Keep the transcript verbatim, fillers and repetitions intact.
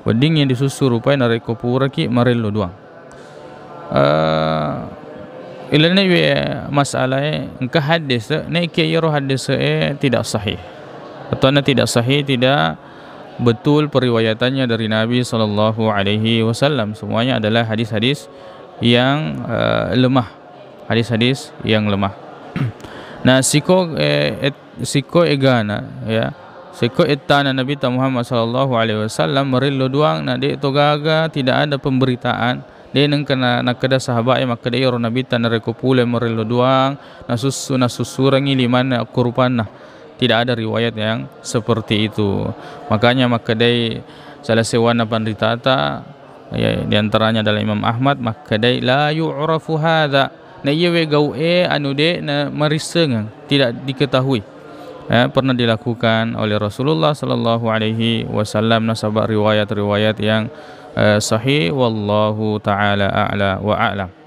Wedding yang disussu rupai narekko puraki marello duang. Eh, ilenne we masalae engka haddese, nekke iyaro haddese e tidak sahih. Atau tidak sahih, tidak betul periwayatannya dari Nabi sallallahu alaihi wasallam. Semuanya adalah hadis-hadis yang, eh, lemah. Hadis-hadis yang lemah. Nah, siko, eh, et-, siko egana, ya. Siko ettana Nabi ta Muhammad sallallahu alaihi wasallam marello duang, na de to gaga, tidak ada pemberitaan. De nengka na-, nakkeda sahabat e makkeda iyaro Nabi ta narekko pule marello duang, nasussu, nasussurengi limanna akkurupanna. Tidak ada riwayat yang seperti itu. Makanya makkedai salah sewanna panritata, ya, di antaranya adalah Imam Ahmad, makkedai, "La yu'rafu hadza." Na iyawe gau e anu de na marissengeng, tidak diketahui. Ya, pernah dilakukan oleh Rasulullah sallallahu alaihi wasallam, nasaba riwayat-riwayat yang, eh, sahih, wallahu ta'ala a'la wa a'lam.